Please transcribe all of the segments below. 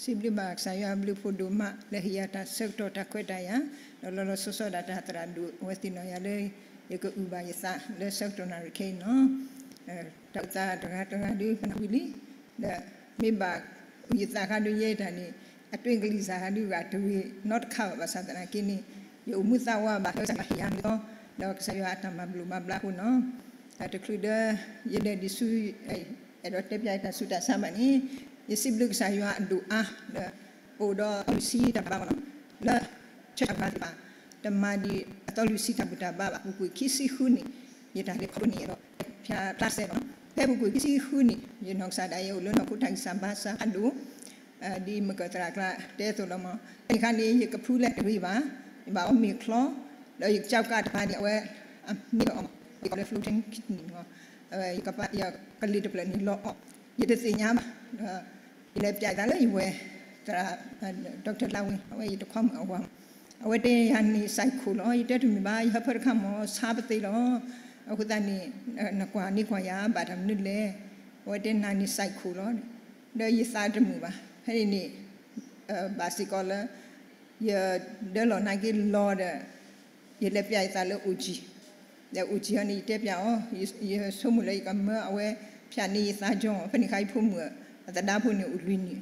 စံးဘျုးဘၣ်ကစၢ်ယွၤအဘျုးအဖှိၣ်ဒိၣ်မး လၢဟ့ၣ်ယၤတၢ်ဆၢကတီၢ်တၢ်ခွဲးတၢ်ယာ်, ဒီးလီၤလီၤဆီဆီဒၣ်တၢ်သရၣ်ဒိၣ် အဝဲသ့ၣ်နီၣ်ယၤလၢ ယကအုၣ်ဘၣ်ယသးလၢဆၢကတီၢ်နၣ်ရံၣ်ခဲအံၤန့ၣ်လီၤ. တၢ်အုၣ်သးတဂၤတဂၤဒုးပနၢ်ဟူလံ, ဒီးမ့ၢ်ဘၣ်အုၣ်ယသးခါဒုးယဲတၢ်န့ၣ် အတွ့ကလံၤစၢ်ခါဒုးဂၤတဂ့ၤနီတခါဘၣ် ဘၣ်ဆၣ်သနာ်က့န့ၣ် ယအိၣ်မူသးဝးဘၣ်လၢကစၢ်ယွၤဟ့ၣ်ယၤမ့ၢ်သီ, ဒီးကစၢ်ယွၤအတၢ်မၤဘျုးမၤဘျါအဃိန့ၣ်လီၤ. တချုးဒီး ယလဲၤဒံးဆူ အဲၣ်ဒိးတဲပၠးယတၢ်ဆူးတၢ်ဆါဘၣ်န့ၣ်, ယစံးဘျုးကစၢ်ယွၤအဒိၣ်အါ ဒီး ပအိၣ်ဒီးအသီလွံၢ်ဆံတၢ်ဘါမ့ၢ်နီၤ, လၢ ဆၢကတီၢ်သ့ၣ်တဖၣ် တမၤဒံးအသီလွံၢ်ဆံတၢ်ဘူၣ်တၢ်ဘါဘၣ်, ပူၤကွံာ်ခံဆံဃုနံၣ် ယတၢ်လဲၤခီဖျိန့ၣ် အဲၣ်ဒိးဖျါဖျါစဲမ့ၢ်နီၤ, ဖဲပူၤကွံာ်ခံဆံဃုနံၣ် ယနီၢ်ကစၢ်ဒၣ်ယဲအိၣ်လၢနီၢ်ခိတၢ်ဂံၢ်စၢ်ဘါစၢ်ဖးဒိၣ် ဒ်မကၢၢ်သရၣ်ကျါတဲအသိးလီၤမ့ၢ်, ဖဲန့ၣ်အခါန့ၣ် ယကဖုလဲၤတဂ့ၤဘၣ်, ယဘၣ်အီမ့ၤချီ, ဒီးယကစၢ်ကးတပၤန့ၣ် အဝဲ အမ့ၢ်အီၤမ့ၢ် ယကိးလၢ floating kidney မ့ၢ်, ယကလံၤတဖျၢၣ်န့ၣ်လီၤအီၣ်, ယတသ့ၣ်ညါဘၣ်, ဒီး ယလဲၤပၠးယသးလၢယဝဲၢ် သရၣ် doctor လါဝ့ အဝဲယတခွါမုၣ်အဝၤမ့ၢ်, အဝဲတဲယၤန့ၣ် စဲးခိၣ်လီၤ, ယတဲတမ့ၢ်ဘၣ် ယဟၢဖၢတခါမ့ၢ် ဆါပသ့လီၤ, အဃိသတးန့ၣ် နကွၢ်န့ၢ်ကွၢ်ယၤ ဘၣ်တၢ်မနုၤလဲၣ်, အဝဲတဲနၤန့ၣ် စဲးခိၣ်လီၤ, ဒီးယသးတမုာ်ဘၣ်, ဖဲန့ၣ်န့ၣ် ဘၣ်စ့ၢ်ကီးလၢ ယဒၢလီၤနာ်က့လီၤဒီး ယလဲၤပၠးယသးလၢ အိၣ်ကံၤ, ဒီး အိၣ်ကံၤ အီၤန့ၣ် ယတဲပၠးအီၤ, ယဆိကမိၣ်လၢယကမၢအဝဲဖၠးန့ၢ်ယသးကၠီ, ဖဲန့ၣ်အခါယဖိမုၣ်အသဒါဖိန့ၣ်အိၣ်လွံၢ်နံၣ်,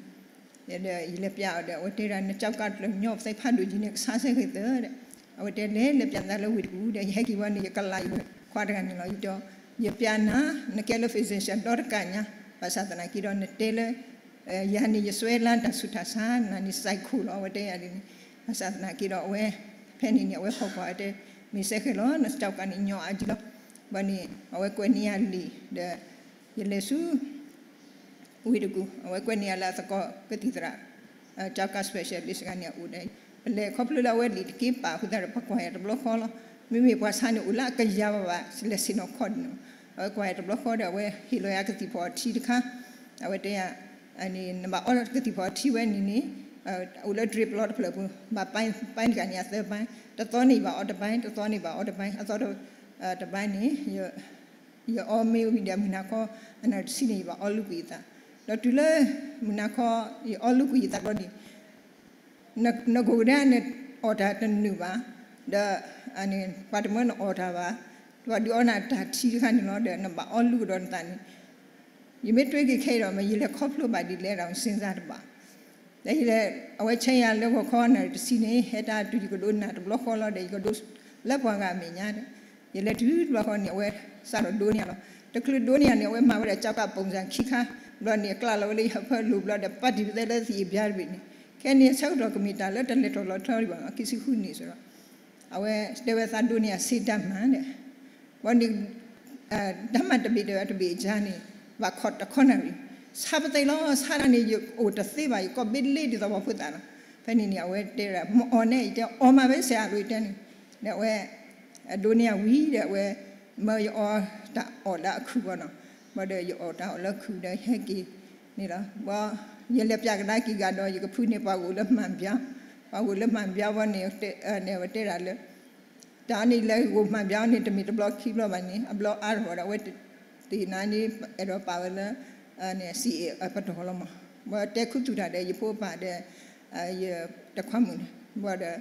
ဒီးယလဲၤပၠးအီၤဒီး အဝဲတဲဒၣ် နကၠီကးတဖျၢၣ်ညီပသဲဖးဒိၣ်ကံၤန့ၣ် ကဆါစဲဃဲၤသၢဒီး, အဝဲတဲလဲၤ လဲၤပၠးသးလၢဝ့ၢ်တကူၣ်ဒီး ယဟဲက့ၤဝဲန့ၣ် ယကလးယဝဲၢ်ခွါတဂၤန့ၣ်လီၤ, ယတဲအီၤ ယပၠးနၤ နကဲလၢ physician ဒီတကးညါ, ဘၣ်ဆၣ်သနာ်က့ဒီးနတဲလၢ ယၤန့ၣ် ယစွဲလၢတၢ်ဆူးတၢ်ဆါ, နၤန့ၣ် စဲးခိၣ်လီၤ အဝဲတဲယၤဒ်န့ၣ်, ဘၣ်ဆၣ်သနာ်က့ဒီးအဝဲ ဖဲန့ၣ်န့ၣ် အဝဲဖီၣ်ကွၢ်အတဲ မ့ၢ်စဲဃဲၤလီၤ နကၠီကးန့ၣ်ညီအါကံၤလီၤ, ဘၣ်န့ၣ် အဝဲကွဲးန့ၢ်ယၤလံာ်ဒီး ယလဲၤဆူ ဝ့ၢ်တကူၣ်, အဝဲကွဲးန့ၢ်ယၤလၢအသကိးကသံၣ်သရၣ် ကၠီကး specialist တဂၤန့ၣ်အအိၣ်ဒီး ပလဲၤခီဖျိလၢအဝဲလံာ်တက့ၢ်ပာ်အဃိသတးဒီး ပှၤကွၢ်ယၤတဘျီဃီလီၤ, မ့မ့ၢ်ပှၤဆါန့ၣ်အိၣ်လၢအကယၤဘၣ်ဘၣ် လဲၤဆ့ၣ်နီၤခီဒ်န့ၣ်, အဝဲကွၢ်ယၤတဘျီဃီဒီး အဝဲဟ့ၣ်လီၤယၤကသံၣ်ဖီၣ်အထံတခါ, အဝဲတဲယၤ နဘၣ်အီကသံၣ်ဖီၣ်အထံဝဲန့ၣ်န့ၣ် အိၣ်လၢ drip လီၤတဖျၢၣ်ပူၤ ဘၣ်ပၢ်တဂၤန့ၣ်အသၢပၢ်, တသီန့ၣ်ယဘၣ်အီတပၢ်, တသီန့ၣ်ဘၣ်အီတပၢ်, အသီတပၢ်န့ၣ် ယအီမ့ၢ်ဝံၤဒီးမုၢ်နၤခီ အနၢ်တဆံန့ၣ် ယဘၣ်အီလူကွံာ်ယသး, ဒီးတုၤလၢ မုၢ်နၤခီ ယအီလူကွံာ်ယသးဘျီန့ၣ် နကိၣ်ကဒါနအီၣ်တၢ်တနုာ်ဘၣ်, ဒီး ပှၤတမၢနအီၣ်တၢ်ဘၣ်, ပှၤဒုးအီနၤတၢ်ထံတခါန့ၣ်လီၤ, ဒီးနဘၣ်အီလူကဒီးနသးန့ၣ်, ယမ့ၢ်တွ့က့ၤခဲအံၤဒီး မ့ၢ်ယလဲၤခီဖျိဘၣ်ဒ်လဲၣ်ဒီး စ့ၣ်စၢ်တဘၣ်, ဒီးယလဲၤ အဝဲဆဲယၤလၢဂီၤခီနၢ်တဆံန့ၣ် ဟဲတၢ်တုၤယကဒိးနၢ်တဘျီဃီလီၤဒီး ယကဒိးလၢပှၤဂၤအမဲာ်ညါဒီး, ယလဲၤတုၤတဘျီဃီန့ၣ် အဝဲစးထီၣ်ဒိးန့ၢ်ယၤလီၤ, တချုးဒိးန့ၢ်ယၤန့ၣ် အဝဲမၤဝဲဒၣ်ကၠီကး ပုံစံခံခါ, ဘျီန့ၣ် အကျးလီၤဝဲလၢယဟၢဖၢလိၤဘျီဒီး ပာ်တံၢ်ပသဲလၢသံၣ်အဘျါတဘ့ၣ်န့ၣ်, ခဲန့ၣ်ဆၢကတီၢ်ကမ့ၢ်တၢ်လၢတလဲၤထီၣ်လီၤထီဒံးဘၣ် ခံဆံဃုနံၣ်စ့ၢ်ကီး, အဝဲတဲဝဲသးဒိးန့ၢ်ယၤ စ့တၢ်မၤဒီး ဘၣ်န့ၣ် တၢ်မၤတဘ့ၣ်ဒီးတဘ့ၣ်အကါန့ၣ် ဘၣ်ခီၣ်တခီနၣ်ရံၣ်, ဆါပသဲလီၤ ဆါတၢ်န့ၣ် ယအိၣ်တသ့ဘၣ် ယကိးဘ့လ့ဒ်သိးပှၤဖိသၣ်လီၤ, ဖဲန့ၣ်န့ၣ် အဝဲတဲဒၣ် မ့ၢ်အီၣ်နဲ ယတဲအီၣ်မးဝဲစဲးအလိၤ ယတဲန့ၣ်, ဒီးအဝဲ ဒိးန့ၢ်ယၤဝံၤဒီး အဝဲ မၢယအီတၢ်အီၣ်လၢအခုၣ်ဘၣ်နီၤ, ဘၣ်ဒီးယအီၣ်တၢ်အီၣ်လၢအခုၣ်ဒီးယဟဲက့ၤန့ၣ်လီၤ, ဘၣ်ယလဲၤပၠးကဒါက့ၤဂၤဒီး ယကဖုန့ၢ်ပှၤဂိၣ်လၢမှန်ပြ ပှၤဂိၣ်လၢမှန်ပြဝဲန့ၣ် ဝဲတဲဒၣ်လၢ တၢ်န့ၣ်လဲၤဂိၣ်မှန်ပြန့ၣ် တမ့ၢ်တဘျီခံဘျီဘၣ်န့ၣ် အဘျီအါထီၣ်ဒီး အဝဲသ့ၣ်နၤန့ၣ် အဲၣ်ဒိးပာ်ဝဲလၢ စံးအ့ၣ်အပတီၢ်လီၤမး, ဘၣ်တဲခူသူၣ်တၢ်ဒီး ယဖိပၢ်ဒီး ယတခွါမုၣ်န့ၣ် ဘၣ်ဒီး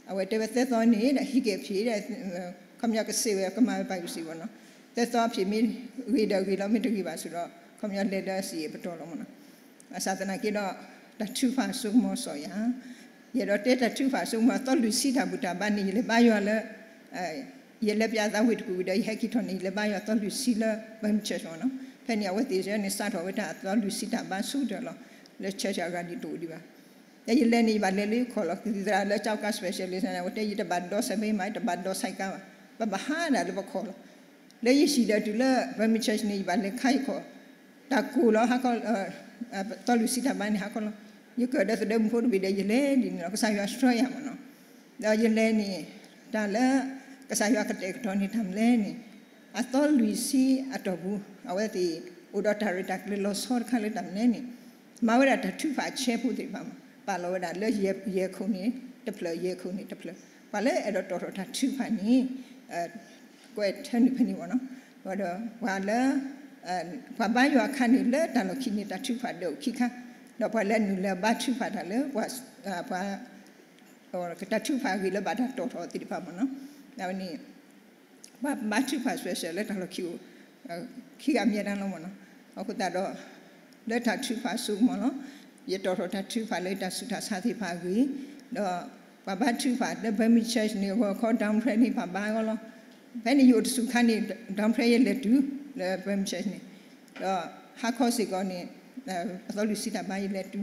အဝဲတဲဝဲသၢသီန့ၣ်ဒီး ဟံးက့ၤအဖံးဒီး ခီပညီကစံးဝဲ ကမၤဝဲပာ်ကစံးဘၣ်နီၤ, သၢသီအဖံးမ့ၢ်ဂ့ၤဒီးဂ့ၤလီၤ မ့ၢ်တဂ့ၤဘၣ်စ့ၢ်ဒီး ခီပညီလဲၤလၢစံးအ့ၣ်ပတီၢ်လီၤမးနီၤ, ဘၣ်ဆၣ်သနာ်က့ဒီး တၢ်ထုကဖၣ်ဆိကမိၣ်စီၣ်ယၤ ယအဲၣ်ဒိးတဲတၢ်ထုကဖၣ်ဆိကမိၣ် အသီလွံၢ်ဆံတၢ်ဘူၣ်တၢ်ဘါန့ၣ် ယလဲၤဘါယွၤလၢ ယလဲၤပၠးသးဝ့ၢ်တကူၣ်ဝံၤဒီး ယဟဲက့ၤထီၣ်န့ၣ် ယလဲၤဘါယွၤအသီလွံၢ်ဆံလၢ Burmese Church မးနီၤ, ဖဲန့ၣ် အဝဲသ့ၣ်န့ၣ် စးထီၣ်ဝဲတၢ်အသီလွံၢ်ဆံတၢ်ဘါဆူကတၢၢ်လီၤ, လၢ church အဂၤဒ်တအိၣ်ဒံးဘၣ်, ဒီးယလဲၤန့ၣ် ယဘၣ်လဲၤလၢယခီၣ်လီၤ, ကသံၣ်သရၣ်လၢကၠီကး specialist န့ၣ် အဝဲတဲယတဘၣ်ဒိးစဲးဘ့မး ယတဘၣ်ဒိးစဲးကါဘၣ်, ပဘၣ်ဟးဒၣ်လၢပခီၣ်လီၤ, လၢယဟံၣ်ဒီးတုၤလၢ Burmese Church န့ၣ် ယဘၣ်လဲၤခါယခီၣ် တၢ်ကိၢ်လီၤဟးခီ သီလွံၢ်ဆံတၢ်ဘါန့ၣ်ဟးခီလီၤ, ယကၢၢ်ဒီးသဒၢမုၣ်ဖိတဘ့ၣ်ဒီးယလဲၤဒ်န့ၣ်လီၤ, ကစၢ်ယွၤဆှၢယၤမးနီၤ, ဒီးယလဲၤန့ၣ် တၢ်လၢ ကစၢ်ယွၤကတဲာ်ကတီၤန့ၣ်တၢ်မနုၤလဲၣ်န့ၣ်, အသီလွံၢ်ဆံအတီၢ်ပူၤ အဝဲသ့ၣ်အိၣ်ဒီးတၢ်ရဲၣ်တၢ်ကျဲၤလီၤဆီတခါလၢတၢ်မနုၤလဲၣ်န့ၣ်, မၤဝဲဒၣ်တၢ်ထုကဖၣ်အဆဲဖိသ့ၣ်တဖၣ်မး ပာ်လီၤဝဲဒၣ်လၢယဲၢ်ခိၣ်န့ၣ်တဖျၢၣ် ယဲၢ်ခိၣ်န့ၣ်တဖျၢၣ်, ပှၤလၢအဲၣ်ဒိးတီၣ်ထီၣ်တၢ်ထုကဖၣ်န့ၣ် ကွဲးထၢနုာ်ဖဲန့ၣ်မးနီၤ, ဒီးပှၤလၢ ပှၤဘါယွၤအခါန့ၣ် လၢတၢ်လီၢ်ခံန့ၣ် တၢ်ထုကဖၣ်ဒၢးအိၣ်ခံခါ, ဒီးပှၤလၢနုာ်လၢဘါထုကဖၣ်တၢ်လၢ ပှၤ တၢ်ထုကဖၣ်အဂ့ၢ်လၢဘၣ်တၢ်တီၣ်ထီၣ်သ့ၣ်တဖၣ်မ့ၢ်နီၤ, အဝဲန့ၣ် ပှၤဘါထုကဖၣ် special လၢတၢ်လီၢ်ခံအိၣ် ခံဂၤမ့ၢ်ဒၣ်လီၤမ့ၢ်နီၤ. အဃိသတးဒီး လၢတၢ်ထုကဖၣ်စိကမီၤလီၤ. ယတီၣ်ထီၣ်တၢ်ထုကဖၣ်လၢတၢ်ဆူးတၢ်ဆါသ့ၣ်တဖၣ်အဂ့ၢ်, ဒီးပှၤဘါထုကဖၣ်လၢ Burmese Church န့ၣ် အဂီၢ်ခီ down prayer န့ၣ် ပှၤဘါအဂီၢ်လီၤ. ဖဲန့ၣ်ယအိၣ်တဆူၣ်ခါန့ၣ် down prayer ယလဲၤတုၤလၢ Burmese Church န့ၣ်, ဒီးဟါခီစ့ၢ်ကီးန့ၣ် အသီလွံၢ်ဆံတၢ်ဘါယလဲၤတ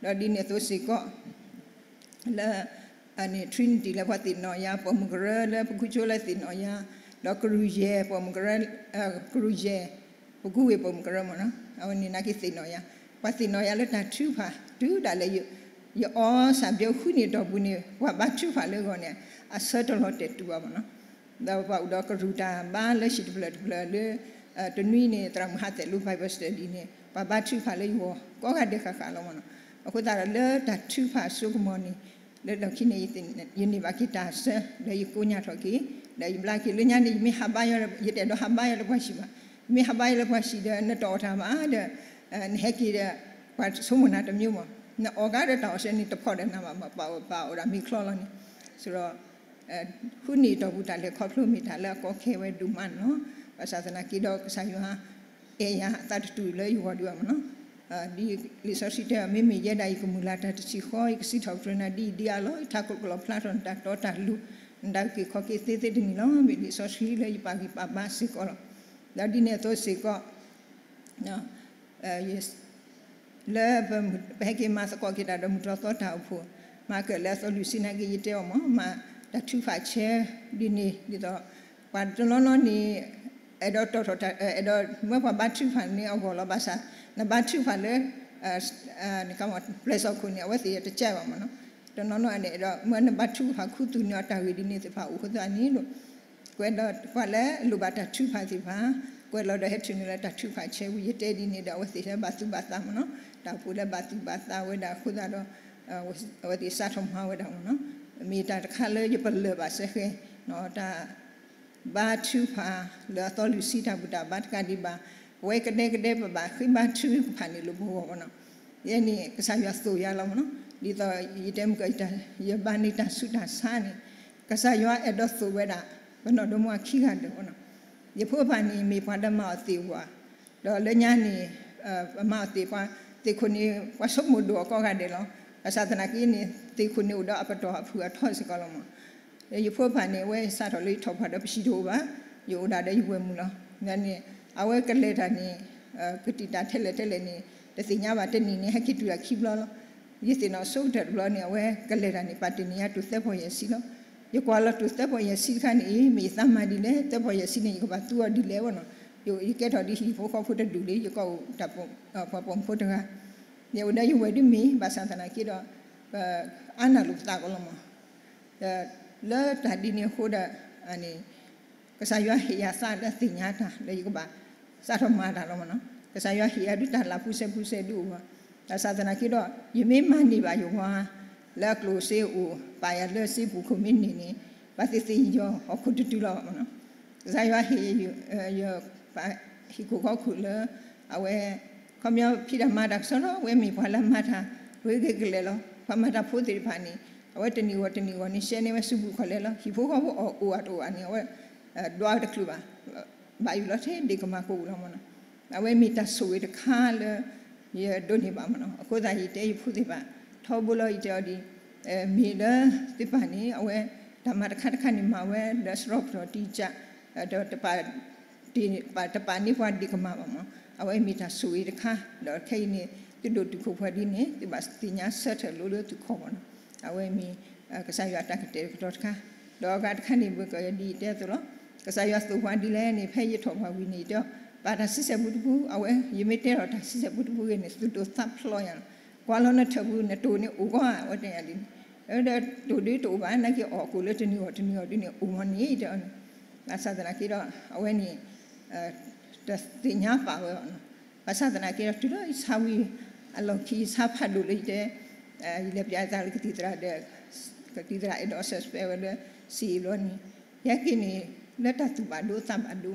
ုၤ, ဒီးဒ်န့ၣ်အသိးစ့ၢ်ကီး လၢ Trinity လၢပှၤသ့ၣ်နီၣ်ယၤ ပိာ်မုၣ်ကရၢလၢပကူကၠိလၢသ့ၣ်နီၣ်ယၤ, ဒီးကရူၢ်ယဲၢ် ပိာ်မုၣ်ကရၢ ကရူၢ်ယဲၢ် ပကူဝ့ၢ်ပိာ်မုၣ်ကရၢမ့ၢ်နီၤ, အဝဲန့ၣ်နာ်က့သ့ၣ်နီၣ်ယၤ, ပှၤသ့ၣ်နီၣ်ယၤလၢတၢ်ထုကဖၣ် တုၤဒၣ်လဲာ် ယအီစၣ်ဘျီဃုနံၣ်အတီၢ်ပူၤန့ၣ် ပှၤဘါထုကဖၣ်လၢအဂီၢ်န့ၣ် အဆၢတလီၤတဲာ်တူာ်ဘၣ်မ့ၢ်နီၤ. ဒီးပှၤအိၣ်ဒီးကရူၢ်တၢ်ဘါလၢဟံၣ်တဖျၢၣ်တဖျၢၣ်လၢ တနွံန့ၣ် သရၣ်မုၣ်ဟးသဲးလိ Bible study န့ၣ် ပှၤဘါထုကဖၣ်လၢယဂီၢ်ကိးဂၤဒဲးဃၣ်ဃၣ်လီၤမ့ၢ်နီၤ. အဃိသတးဒီးလၢတၢ်ထုကဖၣ်စိကမီၤန့ၣ် လၢလီၢ်ခံန့ၣ် ယန့ၢ်ဘၣ်က့ၤတၢ်ဆၢ လၢယကိညၢ်ထီၣ်က့ၤ ဒီးယဘျါက့ၤလၢညါန့ၣ် ယမ့ၢ်ဟးဘါယွၤ ယတအဲၣ်ဒိးဟးဘါယွၤလၢပှၤဟံၣ်ဘၣ်, ယမ့ၢ်ဟးဘါယွၤလၢပှၤဟံၣ်ဒီး နတအီၣ်တၢ်ဘၣ်ဒီး နဟဲက့ၤဒီး ပှၤဆိကမိၣ်နၤတမျိုးမ့ၢ် နအီၣ်ကါဒီးတၢ်အီၣ်ဆၢန့ၣ် တဖီၣ်ဒီးနၤဘၣ် ပာ်အီၣ်ဒီးမ့ၤချီလီၤန့ၣ်, ဆိုတော့ ဃုနံၣ်အတီၢ်ပူၤတၢ်လဲၤခီဖျိမ့ၢ်တၢ်လၢအကီခဲဝဲဒိၣ်မးန့ၣ်လီၤ. ဘၣ်ဆၣ်သနာ်က့ဒီး ကစၢ်ယွၤအဲၣ်ယၤအသးတတူၢ်လၢယဂီၢ်ဒံးဘၣ်မ့ၢ်နီၤ. ဒ်လံာ်စီဆှံတဲ မ့မ့ၢ်ယဲဒၣ်ယကမုၢ်လၢ်တၢ်တဆံးဃီ ယကစံးထီၣ်ပတြၢၤနၤဒ်အံၤဒ်အံၤလီၤ. ယထးခိၣ်ကလီၣ်ဖျါထီၣ်နတၢ်တီတၢ်လိၤ နတၢ်အုၣ်က့ၤခီၣ်က့ၤသ့သ့တမံၤလီၤ. မ့ၢ်လံာ်စီဆှံလၢယပာ်ဂံၢ်ပာ်ဘါစ့ၢ်ကီးလီၤ. ဒီးဒ်န့ၣ်အသိးစ့ၢ်ကီး လၢပဟဲက့ၤမၤသကိးက့ၤတၢ်ဒီးမုၢ်တြီၢ်သီတၢ်အိၣ်ဖှိၣ် မၤကၢၢ်လၢအသီလွံၢ်ဆံနာ်က့ ယတဲအီၤမ့ၢ် မၤတၢ်ထုကဖၣ်ဆဲးဒ်န့ၣ် ဒ်သိး ပှၤတနီၤနီၤန့ၣ် အဲၣ်ဒိးတီၣ်ထီၣ်တၢ် အဲၣ်ဒိးမၢပှၤဘါထုကဖၣ်န့ၣ်အဂီၢ်လီၤ. ဘၣ်ဆၣ် နဘါထုကဖၣ်လၢ ပျဲၢ်စီၣ်ခိၣ်န့ၣ် အဝဲသ့ၣ်တကဲဘၣ်မ့ၢ်နီၤ. တနီၤနီၤန့ၣ် အဲၣ်ဒိးမၢနဘါထုကဖၣ်ခူသူၣ်န့ၢ်အီၤတၢ်ဂ့ၢ်ဒ်န့ၣ်သ့ၣ်တဖၣ်အိၣ်အဃိသတးန့ၣ် ကွဲးလီၤ ပှၤလၢအလိၣ်ဘၣ်တၢ်ထုကဖၣ်သ့ၣ်တဖၣ် ကွဲးလီၤဒီးဟဲထုးန့ၢ်လၢတၢ်ထုကဖၣ်ဆဲးဝံၤ ယတဲဒ်န့ၣ်ဒီး အဝဲသ့ၣ်လၢဘၣ်သူၣ်ဘၣ်သးမ့ၢ်နီၤ တၢ်အိၣ်ဖှိၣ်လၢဘၣ်သူၣ်ဘၣ်သးဝဲဒၣ်အဃိသတးဒီး အဝဲသ့ၣ်စးထီၣ်မၤဝဲဒၣ်မ့ၢ်နီၤ မ့ၢ်တၢ်တခါလၢယပလၢၢ်ဘၣ်စဲဃဲ တၢ် ဘါထုကဖၣ်လၢအသီလွံၢ်ဆံတၢ်ဘူၣ်တၢ်ဘါတကးဒံးဘၣ် ပဝဲကဒဲကဒဲပဘၣ်ဃ့ဘါထုကဖၣ်န့ၣ်လၢပဂီၢ်မ့ၢ်နီၤ ယဲန့ၣ် ကစၢ်ယွၤသိၣ်ယၤလီၤမ့ၢ်နီၤ ဒ်သိးယတဲမုၢ်ကီး ယဘါန့ၢ်တၢ်ဆူးတၢ်ဆါန့ၣ် ကစၢ်ယွၤအဲၣ်ဒိးသိၣ်ဝဲဒၣ် ပနီၢ်ဒီမါခံဂၤဒဲးမ့ၢ်နီၤ ယဖိအပၢ်န့ၣ် မ့ၢ်ပှၤလၢမၤအီၣ်သ့ၣ်ဝဲ ဒီးလၢညါန့ၣ် ပမၤအီၣ်သ့ၣ်ပှၤ သ့ၣ်ခိၣ်န့ၣ် ပှၤဆိကမိၣ်ဒိၣ်အီၤကိးဂၤဒဲးလီၤ ဘၣ်ဆၣ်သနာ်က့န့ၣ် သ့ၣ်ခိၣ်န့ၣ်အိၣ်ဒီးအပတီၢ်အဖုၣ်အထီစ့ၢ်ကီးလီၤမ့ၢ် ယဖိအပၢ်န့ၣ် အဝဲစးထီၣ်လၢယထီၣ်ပှၢ်ဒီးပဟံၣ်တအိၣ်ဘၣ် ယအိၣ်ဒၣ်ဒီးယဝဲၢ်မုၣ်လီၤ န့ၣ် အဝဲကလဲၤတၢ်န့ၣ် ကတံာ်တၢ်ထဲလဲၣ်ထဲလဲၣ်န့ၣ် တသ့ၣ်ညါဘၣ်တနံၤန့ၣ် ဟဲက့ၤတုၤတၢ်ခံဘျီလီၤ ယသ့ၣ်နီၣ်ဆိကတၢၢ်တဘျီန့ၣ် အဝဲကလဲၤတၢ်န့ၣ် ပာ်တ့ၢ်န့ၢ်ယၤတိၢ်သၢပီၢ်ယဲၢ်ဆံလီၤ ယကွၢ်လီၤတိၢ်သၢပီၢ်ယဲၢ်ဆံတခါန့ၣ်အံၤ မ့ၢ်ယသးမၤဒ်လဲၣ် သၢပီၢ်ယဲၢ်ဆံန့ၣ် ယကဘၣ်သူအီၤဒ်လဲၣ်ဝဲနီၤ ယကဲထီၣ်ဒ်ဟံၣ်ဖိဃီဖိတဒူၣ်လံ ယကီၢ်အိၣ်တၢ်ပှၤပိာ်မုၣ်ဖိတဂၤ ယအိၣ်ဒီးယဝဲၢ်ဒ်မ့ၢ် ဘၣ်ဆၣ်သနာ်က့ဒီး အါနၢ်လိာ်ပသးကီးလီၤမး လၢတၢ်ဒ်န့ၣ်အဃိဒီး ကစၢ်ယွၤဟ့ၣ်ယၤသးလၢသ့ၣ်ညါတၢ်လၢယကဘၣ်စးထီၣ်မၤတၢ်လီၤမးနီၤ ကစၢ်ယွၤဟ့ၣ်ယၤဒုးတၢ်လၢ်ပူၤစဲပူၤစဲဒုးအိၣ်ဘၣ် ဘၣ်ဆၣ်သနာ်က့ဒီး ယမ့ၢ်မၤန့ၢ်ဘၣ်ယဝၤ လၢအကျိၣ်စ့အိၣ် ပာ်ယၤလၢစ့ပူၤခိၣ်မ့ၢ်န့ၢ်န့ၣ် ဘၣ်သ့ၣ်သ့ၣ်ယီၤဟီၣ်ခိၣ်တတုၤလီၤမးနီၤ ကစၢ်ယွၤဟ့ၣ် ယပာ်ဟံၣ်ခိၣ်ဃီခိၣ်လၢ အဝဲ ခီပညီဖံးတၢ်မၤတၢ်ကစီဒီ အဝဲမ့ၢ်ပှၤလၢမၤတၢ် ဂ့ၤဂ့ၤကလဲာ်လီၤ ပှၤမၤတၢ်ဖိသ့ၣ်တဖၣ်န့ၣ် အဝဲတနံၣ်ဂီၢ်တနံၣ်ဂီၢ်န့ၣ် ရှဲန့ၢ်ဝဲစုပူၤခီၣ်လဲၣ်လီၤ ဟံၣ်ဖိဃီဖိအီၣ်အိၣ်အတအိၣ်ဧါန့ၣ် အဝဲ ဒွးတချုးဘၣ် ဘၣ်ယိၣ်လီၤထဲဒ့ၣ်ကမၢ်ကိးပူၤလီၤမးနီၤ အဝဲမ့ၢ်တၢ်ဆိၣ်ဂ့ၤတခါလၢ ယဒိးန့ၢ်ဘၣ်မးနီၤ အဃိသတးယတဲယဖိသ့ၣ်တဖၣ် ထီဘိလီၤယတဲအီၤဒ် မ့ၢ်လၢသ့ၣ်တဖၣ်န့ၣ် အဝဲ တၢ်မၤတခါတခါန့ၣ် မၤဝဲလၢစရီပတီၢ်တံၢ်ကၢ် ဒီးတပာ် တပာ်န့ၢ်ပှၤဒ့ၣ်ကမၢ်ဘၣ်မး အဝဲမ့ၢ်တၢ်ဆိၣ်ဂ့ၤတခါ ဒီးခဲအံၤန့ၣ် သုဒိၣ်တုာ်ခိၣ်ပှၤဒ်န့ၣ် သုဘၣ်သ့ၣ်ညါဆၢထၢၣ်လိလၢသုခီၣ်မးနီၤ အဝဲမ့ၢ် ကစၢ်ယွၤတၢ်ကတဲာ်ကတီၤတခါ ဒီးအဂၤတခါန့ၣ် ပကဒ်ယတဲအသိးလီၤ ကစၢ်ယွၤသိၣ်ပှၤဒ်လဲၣ်န့ၣ် ဖဲယထီၣ်ပှၢ်ဝံၤန့ၣ် ယတဲ ပာ်တၢ်ဆံဆဲၣ်ပူတပူ အဝဲ ယမ့ၢ်တဲထီၣ်တၢ်ဆံဆဲၣ်ပူတပူဂ့ၤန့ၣ် သုဒိးသးဖျီယၤလီၤ ကွၢ်လီၤနထၢၣ်ပူၤ နတိၢ်န့ၣ်အိၣ်ဂီၢ် အဝဲတဲယၤဒ်န့ၣ် ဒီးတိၢ်ဒုးတအိၣ်ဘၣ် နာ်က့အီၣ်ကိၣ်လၢတနံၤဂီၢ်တနံၤဂီၢ်ဒ်န့ၣ် အိၣ်မးန့ၣ် ယတဲအီၤန့ၣ် ဘၣ်ဆၣ်သနာ်က့ဒီး အဝဲန့ၣ် တသ့ၣ်ညါပာ်ဝဲဘၣ်နီၤ ဘၣ်ဆၣ်သနာ်က့ဒီး တုၤလၢယဆါဝံၤ အလီၢ်ခံယဆါဖးဒိၣ်လၢယတဲ ယလဲၤပျးယသးလၢကသံၣ်သရၣ်ဒီး ကသံၣ်သရၣ်အဲၣ်ဒိးအဆၢစပဲးဝဲလၢ စံးအံၤဘျီန့ၣ် ယဟဲက့ၤန့ၣ် လၢတၢ်သူၣ်ဘၣ်ဒိသးဘၣ်ဒိ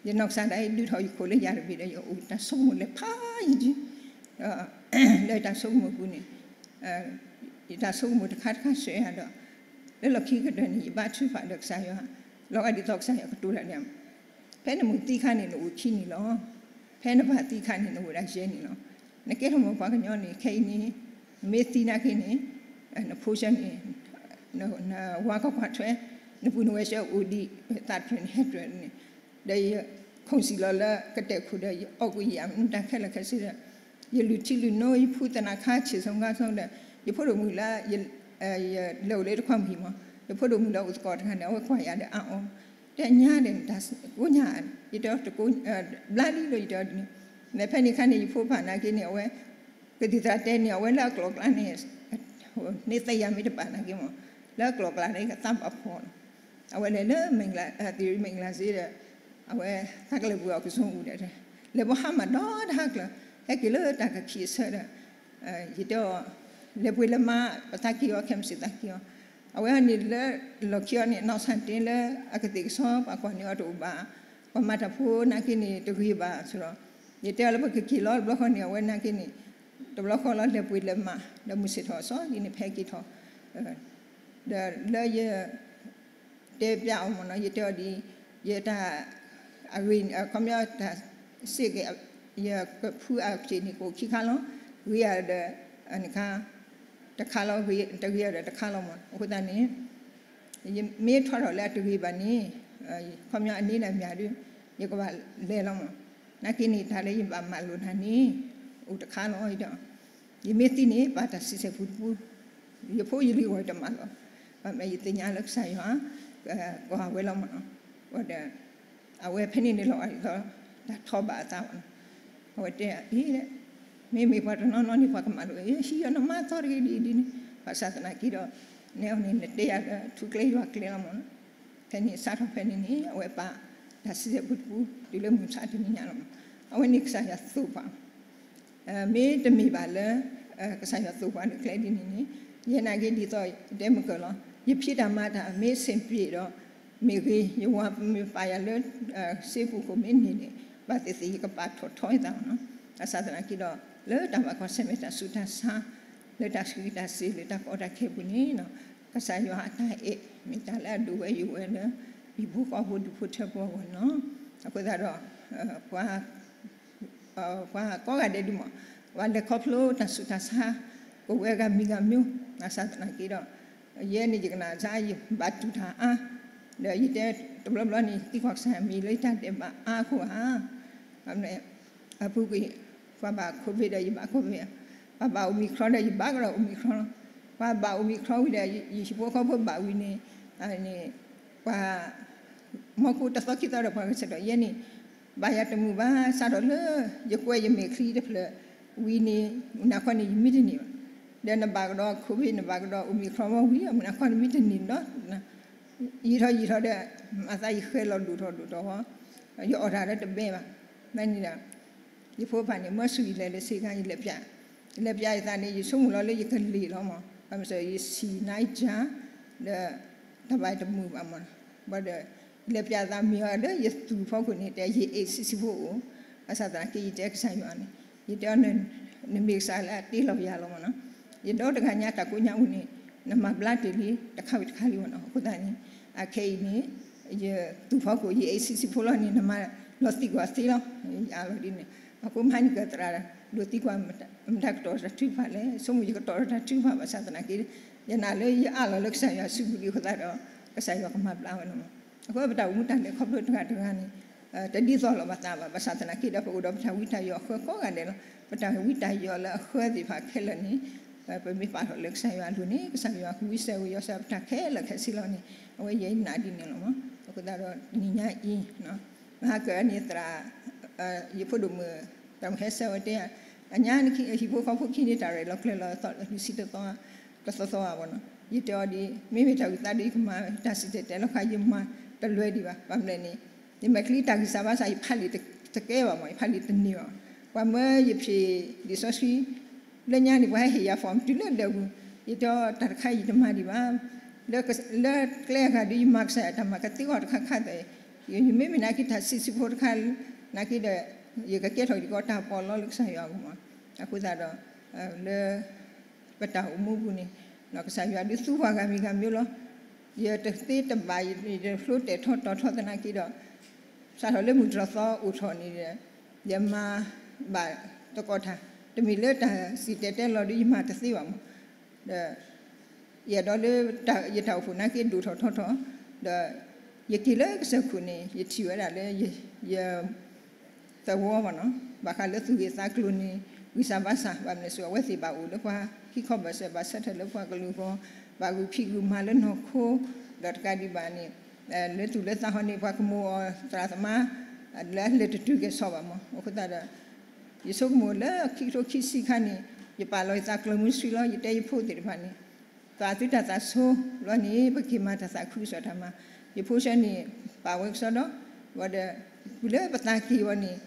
ယနီၢ်ကစၢ်ဒၣ်အံၤဒုးထီၣ်ယခိၣ်လၢယၤတဘ့ၣ်ဒီး ယအိၣ်တၢ်ဆိကမိၣ်လဲၤဖးယံၤဒံး ဒီး လၢတၢ်ဆိကမိၣ်ပူၤန့ၣ်, ယတၢ်ဆိကမိၣ်တခါတခါစၢၤယၤဒီး, လၢလီၢ်ခံကတၢၢ်န့ၣ် ယဘါထုကဖၣ်ဒီးကစၢ်ယွၤ, လီၤဂာ်ဒ်သိးကစၢ်ယွၤကတိၤတၢ်န့ၣ်, ဖဲနမိၢ်သံခါန့ၣ် နအိၣ်ခံနံၣ်လီၤ. ဖဲနပၢ်သံခါန့ၣ် နအိၣ်ဒၣ်ယဲၢ်နံၣ်လီၤ. နကဲထီၣ်မိၢ်ပှၢ်ကညီန့ၣ် ခဲအံၤန့ၣ်, နမ့ၢ်သံနာ်က့န့ၣ်, နဖိဆၢန့ၣ်, နဝၤကွၢ်ထွဲ, နပုၢ်နဝဲၢ်ဆၢအိၣ်ဒံး, သးတဖျၢၣ်န့ၣ်ဟဲတြၢၤန့ၣ်, ဒီးယခိၣ်စံၣ်လီၤလၢကတဲာ်ခိၣ်ဒီး ယအီၣ်ကွံာ်ယမူဒါခဲလၢာ်ခဲဆ့ဒီး, ယလုၢ်ထံလုၢ်နိ ယဖှူသနၢ်ခါ ဆံၣ်စိၤကါစိၤဒီး ယဖိဒိၣ်မုၣ်လၢ လဲၤအိၣ်လၢတခွါမုၢ်ဟံၣ်မး, ယဖိဒိၣ်မုၣ်လၢအိၣ်သကိးတဂၤန့ၣ် အဝဲကွၢ်ယၤဒီးအါအီၤ, တဲညါဒီး ကိးညါ, ယတဲအီၤ ဘျါလံလၢယတဲအီၤဒ်န့ၣ်, မ့ၢ်ဖဲန့ၣ်ခါန့ၣ် ယဖိပၢ်နာ်က့န့ၣ် အဝဲ ကသံၣ်သရၣ်တဲန့ၣ် အဝဲလၢအကျိၤအကျဲန့ၣ်, န့ၢ်သယၤမ့ၢ်တပာ်နာ်က့မး, လၢအကျိၤအကျဲန့ၣ် ကသးဘၣ်ဖှီၣ်လီၤ. အဝဲလဲၤလၢ သံၣ်ရံၣ်မဲၣ်ကလၤစ့ဒီး, အဝဲသးကလဲၤပှ့ၤအီၤကစိၤအူဒီး, လဲၤဘီဟါမၢ်ဒီတဟါကျၢၤ, ဟဲက့ၤလၢတၢ်ကခံးအဆၢဒီး, ယတဲအီၤ, လဲၤပှ့ၤလဲၤမၤ ပသးက့ၤအီၤ ခဲမုၢ်ဆ့ၣ်သးက့ၤအီၤ, အဝဲန့ၣ်လၢလီၢ်ခံအီၤန့ၣ် နီၢ်ဆၣ်တ့လၢအကသ့ၣ်ကဆီ ပှၤကွၢ်န့ၢ်အီၤတအိၣ်ဘၣ်, ပှၤမၤတၢ်ဖိနာ်က့န့ၣ် တဂ့ၤဘၣ်အဃိဒီး, ယတဲအီၤလၢပကက့ၤလီၤတဘျီဃီန့ၣ် အဝဲနာ်က့န့ၣ်, တဘျီဃီလီၤ လဲၤပှ့ၤလဲၤမၤ ဒီးမုၢ်ဆ့ၣ်ထီၣ်အစီက့န့ၣ် ဖဲက့ၤထီၣ် ဒီးလၢယ တဲပျးအီၤမ့ၢ်နီၤ, ယတဲအီၤဒ်အံၤ, ယတၢ်, အဂ့ၢ်, ခီပညီတၢ်စ့ၢ်ကီး, ယကဖုအဖျၢၣ်န့ၣ် ကအိၣ်ခံခါလီၤ, ဂ့ၤဧါဒီး, တခါ, တခါလီၤ, တဂ့ၤဧါဒီးတခါလီၤမ့ၢ်နီၤ, အဃိသတးန့ၣ်, ယမ့ၢ်ထီထီၣ်လၢအတဂ့ၤဘၣ်န့ၣ်, ခီပညီအန့ၢ်ဒၣ်မ့ၢ်ဧါဒီး, ယကဘၣ်လဲၤလီၤမ့ၢ်နီၤ, နာ်က့န့ၣ် တၢ်လၢယဘၣ်မၤလိာ်နၤန့ၣ်, အိၣ်တခါလီၤ, ယမ့ၢ်သံန့ၣ် ပာ်တၢ်စံးဆဲၣ်ပူတပူ, ယဖိယလံၤဂီၢ်တမၤလီၤ, ဘၣ်မနုၤယသ့ၣ်ညါလၢကစၢ်ယွၤ, က, ကွၢ်ဝဲလီၤမ့ၢ်နီၤ, ဒီး, အဝဲဖဲန့ၣ်န့ၣ်လီၤဂာ်ဒ်သိး, တၢ်ထီဘၣ်အသးမ့ၢ်နီၤ, အဝဲတဲအံၤ, မ့မ့ၢ်ပှၤတနီၤနီၤန့ၣ် ပှၤကမၤလိာ်, ဟံးယီၤနမါသီတဂ့ၤဒ်အံၤဒ်န့ၣ်, ဘၣ်ဆၣ်သနာ်က့ဒီး, နဲအီၤန့ၣ် နတဲယၤလၢထူကျဲယွၤကျဲလီၤမ့ၢ်နီၤ, ဖဲန့ၣ်စးထီၣ်ဖဲန့ၣ်န့ၣ် အဝဲပာ်, တၢ်စံးဆဲၣ်ပူတပူ, တုၤလၢမုၢ်ဆါတနံၤညါလီၤမ့ၢ်, အဝဲန့ၣ်ကစၢ်ယွၤသိၣ်ပှၤ မ့တမ့ၢ်ဘၣ်လၢ, ကစၢ်ယွၤသိၣ်ပှၤလၢကျဲဒ်န့ၣ်န့ၣ်, ယဲနာ်က့ဒ်သိးတဲမုၢ်ကၢၢ်လီၤ, ယဖံးတၢ်မၤတၢ်မ့ၢ်ဆ့ၣ်ပ့ၤဒီး, မ့ၢ်ဂ့ၤ ယဝၤမ့ၢ်ပာ်ယၤလၢ, စ့ပူၤခိၣ်မ့ၢ်န့ၢ်န့ၣ်, ဘၣ်သ့ၣ်သ့ၣ်ယကပာ်ထီၣ်ထီအသးမ့ၢ်နီၤ, ဘၣ်ဆၣ်သနာ်က့ဒီး, လၢတၢ်ဘၣ်ကွၢ်ဆၢၣ်မဲာ်တၢ်ဆူးတၢ်ဆါ, လၢတၢ်ဆှံတၢ်စ့ၤလၢတၢ်ကီတၢ်ခဲအပူၤန့ၣ်, ကစၢ်ယွၤအတၢ်အဲၣ် မ့ၢ်တၢ်လၢအဒိၣ်ဝဲယိာ်ဝဲလၢ, ဟံၣ်ဖိဃီဖိဒူၣ်ဖိထၢဖိအဂီၢ်န့ၣ်လီၤ, အဃိသတးဒီး, ပှၤ ပှၤကိးဂၤဒဲးဒုးမ့ၢ်, ပှၤလဲၤခီဖျိတၢ်ဆူးတၢ်ဆါ, ကဝဲဂၤမံၤဂၤမံၤ, ဘၣ်ဆၣ်သနာ်က့ဒီး, ယဲန့ၣ် ယကနၣ်စါ ယဘၣ်တူၢ်တၢ်အါ, ဒီးယတဲတဘျီဘျီန့ၣ် သံကွၢ်ကစၢ်ယွၤမ့ၢ်လၢယတၢ်ဒဲးဘးအါအဃိဧါ, အပူၤကွံာ်, ပှၤဘၣ် COVID ဒီးယဘၣ် COVID, ပှၤဘၣ် Omicron ဒီးယဘၣ်ကဒီး Omicron လီၤ, ပှၤဘၣ် Omicron ဝံၤဒီး ယဟံၣ်ဖိဃီဖိဘၣ်ဝံၤန့ၣ်, န့ၣ်, ပှၤ မီခိတသီခံသီဒီးပှၤကဆဲးထီၣ် ယဲန့ၣ်, ဘၣ်ယၤတမုာ်ဘၣ် စးထီၣ်လၢ, ယကွဲးယမဲာ်ချံတဖျၢၣ်, ဝံၤန့ၣ်, မုၢ်နၤခီန့ၣ် ယမံတန့ၢ်ဘၣ်, ဒီးနဘၣ်ကဒီး COVID နဘၣ်ကဒီး Omicron မ့ၢ်ဝံၤ မုၢ်နၤခီန့ၣ်မံတန့ၢ်ဒီး, ယံာ်ထီၣ်ယံာ်ထီၣ်ဒီး, မၤသးယဃဲၤလီၤဒိၣ်ထီၣ်ဒိၣ်ထီၣ်ဃီ, ယအီၣ်တၢ်လၢတဘဲဘၣ်, မ့ၢ်န့ၣ်ဒီး ယဖိပၢ်န့ၣ် မၢဆူၣ်ယလဲၤလၢဆ့ကၤ ယလဲၤပျး, ယလဲၤပျးယသးန့ၣ် ယဆိကမိၣ်လီၤလၢယကလံၤလီၤမး ဘၣ်မစၢၤယဆံၣ်နါယကၢ်, ဒီး, တၢ်ဘၣ်တမုာ်ဘၣ်မး, ဘၣ်ဒီး, ယလဲၤပျးသးမ့ၢ်အီၤလၢယသူၣ်ဖီခိၣ်န့ၣ် တဲယအ့ၣ်ဆံးဆံးဖိအိၣ်, ဘၣ်ဆၣ်သနာ်က့ယတဲကစၢ်ယွၤန့ၣ်, ယတဲအီၤ, နမ့ၢ်ကစၢ်လၢအတ့လီၤယၤလီၤမးနီၤ, ယဒီတဂၤညါတၢ်ကိးညါအိၣ်န့ၣ်, နမၤဘျါတ့ၢ်လံ, တခါဝံၤတခါလံမးနီၤ အဃိသတးန့ၣ်, အခဲအံၤန့ၣ် ယသူၣ်ဖီခိၣ် ယအ့ၣ်ဆံးဆံးဖိလီၤန့ၣ် နမၤလီၤသံကွၢ်သ့လီၤ, ယအးလီၤဒ်န့ၣ်, အဃိမဟါန့ၣ်ကတြၢ်, ဒိးသံကွၢ်, မတၤကတီၤတၢ်ထုကဖၣ်လဲၣ်, ဆိကမိၣ်ယကတီၤတၢ်ထုကဖၣ်ဘၣ်ဆၣ်သနာ်က့, ယနာ်လၢယအးလီၤလၢကစၢ်ယွၤစုပူၤလံအဃိသတးဒီး, ကစၢ်ယွၤကမၤဘျါဝဲလီၤမး, အဃိပတၢ်အိၣ်မူတၢ်လဲၤခီဖျိတဂၤတဂၤန့ၣ်, တဒ်သိးလိာ်ပသးဘၣ် ဘၣ်ဆၣ်သနာ်က့ဒီး ပအိၣ်ဒီးပတၢ်ဝံတၢ်ယိးအဃၢကိးဂၤဒဲးလီၤ, ပတၢ်ဝံတၢ်ယိးလၢအဃၢသ့ၣ်တဖၣ်ခဲလၢာ်န့ၣ်, ပမ့ၢ်ပာ်ထီၣ်လၢကစၢ်ယွၤအလိၤန့ၣ် ကစၢ်ယွၤကဝံစဲဝဲယီၤစဲပတၢ်ခဲလၢာ်ခဲဆ့လီၤန့ၣ်, အဝဲယဲယနာ်ဒ်န့ၣ်လီၤမး, အဃိသတးဒီးတနံၤညါအံၤ, မဟါကၢန့ၣ်သရၣ်, ယဖိဒိၣ်မုၣ်, တၢ်မုၢ်ဟဲဆၢဝဲတဲ, အညါဟံၣ်ဖိဃီဖိခံန့ၣ် တၢ်ရဲၣ်လီၤကျဲၤလီၤ လွံၢ်ဆံတသီ, တသီသီဘၣ်မးနီၤ, ယတဲအီၤဒ်, မ့မ့ၢ်တၢ်ဝံသးဒီးယကမၤတၢ်စံၣ်တဲၤတဲလီၤခါ ယမၤတလွဲဒံးဘၣ်, ဘၣ်မနုၤလဲၣ်န့ၣ်, ယမဲာ်ချံတၢ်ဂံၢ်စၢ်ဘါစၢ် ယဖးလံာ်တကဲဘၣ်မး ယဖးလံာ်တန့ၢ်ဘၣ်, ပှၤမၢယဖံးလံာ်စီဆှံ လၢညါန့ၣ် ပှၤဟဲဟ့ၣ်ယၤ form တုၤလၢဒၢးပူၤ, ယတဲအီၤတၢ်တခါအံၤယတမၤဒံးဘၣ်, လၢကျဲအဂၤဒီးယမၤကစၢ်ယွၤတၢ်မၤကသ့အဂီၢ်တခါခါသး, ယမ့မ့ၢ်နာ်က့တၢ်ဆံးဆံးဖိတခါ, နာ်က့ဒီး, ယကကဲထီၣ်ယကီတၢ်ပီးလီလၢကစၢ်ယွၤအဂီၢ်မး, အဃိသတးဒီး လၢပတၢ်အိၣ်မူပူၤန့ၣ် ကစၢ်ယွၤဒုးသူပှၤဂၤမံၤဂၤမံၤလီၤ. ယတသ့တဘၣ် ယတဖျိတဲာ်ထီတီၤထီသနာ်က့ဒီး စးထီၣ်လၢမုၢ်တြီၢ်သီအိၣ်ထီၣ်န့ၣ်ဒီး ယမၤဘၣ်သကိးတၢ်, တမ့ၢ်လၢတၢ်စံၣ်တဲၤတဲလီၤဒီးယမၤတသ့ဘၣ်မး, ဒီး ယအဲၣ်ဒိးလၢယတၢ်အိၣ်ဖှိၣ်နာ်က့ဒိၣ်ထီၣ်ထီထီၣ်, ဒီးယက့ၤလၢကစၢၢ်ခိၣ်န့ၣ် ယထံၣ်ဝဲဒၣ်လၢ ယ သဝီမ့ၢ်နီၤ, ဘၣ်ဃးလၢသူၣ်ဂ့ၢ်သးကျိၤန့ၣ် ဂံၢ်စၢ်ဘါစၢ် ဘၣ်မနုၤအဃိ အဝဲသ့ၣ်ဘၣ်အိၣ်လၢပှၤဟံၣ်ခီဘၣ်စၢၤ ဘၣ်ဆၢထၢၣ်လၢပှၤကလုာ်အဂီၢ်, ဘၣ်ဂုာ်ဖံးဂုာ်မၤလၢနီၢ်ခိ, ဒီးတကးဒံးဘၣ်န့ၣ် လၢသူၣ်လၢသးဟီန့ၣ် ပှၤကမိၣ်အီၤသရၣ်သမါ လၢအလဲၤတတုၤကဲၤဆီဘၣ်မး. အဃိသတးဒီး ယဆိကမိၣ်လၢခံကထိခံဆံခါန့ၣ် ယပာ်လီၤယသးကျၢၤမုဆှံလီၤ. ယတဲယဖိသ့ၣ်တဖၣ်န့ၣ် သးသုတၢ်သးဆိလီၤန့ၣ် ပက့ၤမၤတၢ်သးခုကစီၣ်တၢ်မၤ, ယဖိဆၢန့ၣ် ပာ်ဝဲကစီဒီ, ဝံၤဒီး တုၤလၢပသးက့ၤဝဲန့ၣ်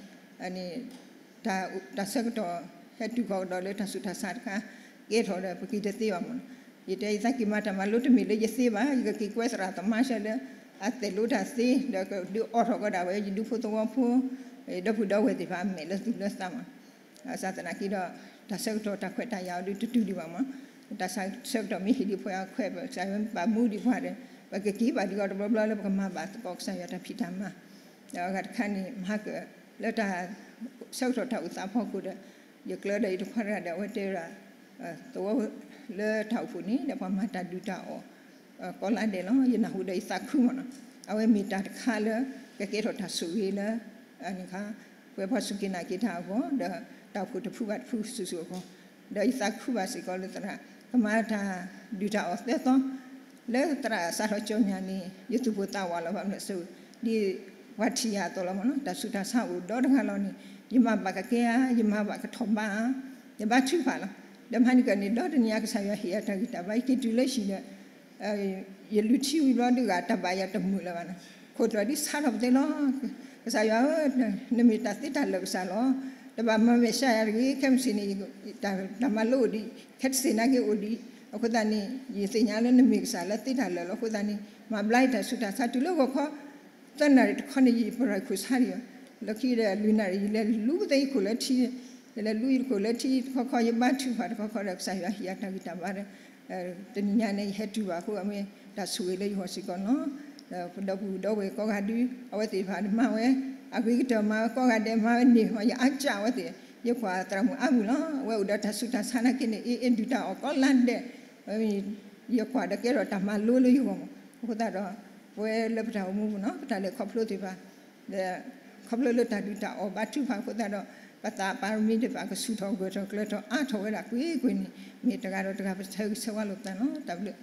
တၢ်ဆၢကတီၢ် ဟဲတုၤဃီၤကဒီးလၢတၢ်ဆူးတၢ်ဆါတခါ ကဲထီၣ်ဒီး ပက့ၤတသ့ဘၣ်မး. ယတဲယသးက့ၤမၤတၢ်မၤလိတမ့ၢ်လၢယသ့ဘၣ်, ယကက့ၤကွဲသရၣ်သမါဆၢလၢ အသဲးလိတၢ်သ့ ဒီးကဒုးအိးထီၣ်ကဒီးဝဲ ယဒူဖိသဝီဖိ ဒီပုၢ်ဒီဝဲၢ်သ့ၣ်တဖၣ်အမဲာ်လၢသူၣ်လၢသးမး. ဘၣ်ဆၣ်သနာ်က့ဒီး တၢ်ဆၢကတီၢ်တၢ်ခွဲးတၢ်ယာ်အီၤဒုးတတုၤဒံးဘၣ်မး. တၢ်ဆၢကတီၢ်မ့ၢ်ဟ့ၣ်ဒံးပှၤခွဲး ကစၢ်ယွၤမ့ၢ်ပာ်မူဒံးပှၤဒီး ပကက့ၤဘၣ်ဒံးအီၤတဘျီဘျီလၢပကမၤဘၣ်သကိးကစၢ်ယွၤတၢ်ဖံးတၢ်မၤ. ဒီးအဂၤတခါန့ၣ် မၤက လၢတၢ်ဆၢကတီၢ်တၢ်အိၣ်သးဖီခိၣ်ဒီး ယကျၢၤဒီးယတခွါတဂၤဒီး အဝဲတဲဝဲဒၣ် သဝီလၢတၢ်အိၣ်ဖှိၣ်န့ၣ် ဒီးပှၤမၤတၢ်ဒုၣ်တၢ်အီၣ် ကိးလါဒဲးလီၤ. ယနၢ်ဟူဒီးယသးခုမးနီၤ. အဝဲမ့ၢ်တၢ်တခါလၢ ကကဲထီၣ်တၢ်ဆိၣ်ဂ့ၤလၢ ပဝဲပှၤစူၢ်က့ၤနာ်က့ၤတၢ်အဂီၢ် ဒီးတၢ်အိၣ်ဖှိၣ်တဖုဘၣ်တဖုစုာ်စုာ်အဂီၢ်, ဒီးယသးခုဘၣ်စ့ၢ်ကီးလၢသရၣ် ကမၤတၢ်ဒုၣ်တၢ်အီၣ်သၢသီ လၢသရၣ်စးထီၣ်ကၠီညါန့ၣ် ယသူၣ်ပိၢ်သးဝးလီၤ ဘၣ်မနုၤအဃိ ဒ်ပှၤထံၣ်ယၤအသိးလီၤမးနီၤ. တၢ်ဆူးတၢ်ဆါအိၣ်ဒီတဂၤလီၤန့ၣ် ယမၤဘၣ်ကကဲဧါ, ယမၤဘၣ်ကထီၣ်ဘးဧါ, ယဘါထုကဖၣ်လီၤ. ဒီးမဟါန့ၣ်ကန့ၣ် ဒီတနံၤညါ ကစၢ်ယွၤဟ့ၣ်ယၤတၢ်ဂံၢ်တၢ်ဘါ ယက့ၤတုၤလၢဟံၣ်ဒီး ယလုၢ်ထံဝံၤဘျီဒုးဂၤ တၢ်ဘၣ်ယၤတမုာ်လၢၤဘၣ်နီၤ. ခိၣ်ကျၢၢ်ဒ်ဆါထီၣ်ပသ့လီၤ. ကစၢ်ယွၤဧၢ, နမ့ၢ်တၢ်သ့တၢ်လၢာ်ကစၢ်လီၤ. တဘၣ်မၤမဲာ်ဆှးယၤတဂ့ၤ. ခဲမုၢ်ဆ့ၣ်န့ၣ် တၢ်မၤလိအိၣ်ဒံး, ခဲတစ့ၣ်နာ်က့အိၣ်ဒံး. အဃိသတးန့ၣ် ယသ့ၣ်ညါလၢနမ့ၢ်ကစၢ်လၢသ့တၢ်လၢာ်လီၤ. အဃိသတးန့ၣ် မၤဘျါယတၢ်ဆူးတၢ်ဆါ တုၤလၢဂီၤခီ သၢနၣ်ရံၣ်တခီန့ၣ် ယပရၤခိၣ်ဆါဒံး, လၢခံဒီးလွံၢ်နၣ်ရံၣ် ယလဲၤလူပသ့ယခိၣ်လၢထံ, ယလဲၤလူယခိၣ်လၢထံတခီခီ ယဘါထုကဖၣ်တခီခီဒီး ကစၢ်ယွၤဟ့ၣ်ယၤတၢ်ဂံၢ်တၢ်ဘါဒီး တနံၤညါန့ၣ် ယဟဲတုၤဘၣ်အဃိ အမ့ၢ်တၢ်ဆိၣ်ဂ့ၤလၢယဂီၢ်စ့ၢ်ကီးလီၤ. ဒီးပဒီပုၢ်ဒီဝဲၢ်ကိးဂၤဒုး အဝဲသ့ၣ်တဖၣ်မၤဝဲ အဂ့ၤကတၢၢ်မၤဝဲကိးဂၤဒဲး မၤဝဲန့ၢ် ယအါကၢ်အဝဲသ့ၣ်, ယကွၢ်သရၣ်မုၣ်အါမုၢ်လီၤ. အဝဲအိၣ်ဒီးတၢ်ဆူးတၢ်ဆါနာ်က့န့ၣ် အ့ၣ်အ့ၣ်ဒုၣ်တၢ်အီၣ်ကိးလါဒဲး, ယကွၢ်ဒီးကဲထီၣ်တၢ်မၤလိလၢယဂီၢ်မး. အဃိသတးဒီး ပဝဲလၢပတၢ်အိၣ်မူပူၤနီၤ ပတၢ်လဲၤခီဖျိသ့ၣ်တဖၣ် ဒီး ခီဖျိလၢတၢ်ဒုၣ်တၢ်အီၣ်ဘါထုကဖၣ်အဃိသတးဒီး ပသးပၢ်ရမံၤသ့ၣ်တဖၣ် ကဆူၣ်ထီၣ်ဂၢၢ်ထီၣ်ကျၢၤထီၣ်အါထီၣ်ဝဲဒၣ်ကွ့ၢ်ကွ့ၢ်န့ၣ် မ့ၢ်တဂၤဒီးတဂၤ ပဆၢဂ့ၤဆၢဝါလိာ်ပသးလီၤ. တၢ်ဘျုး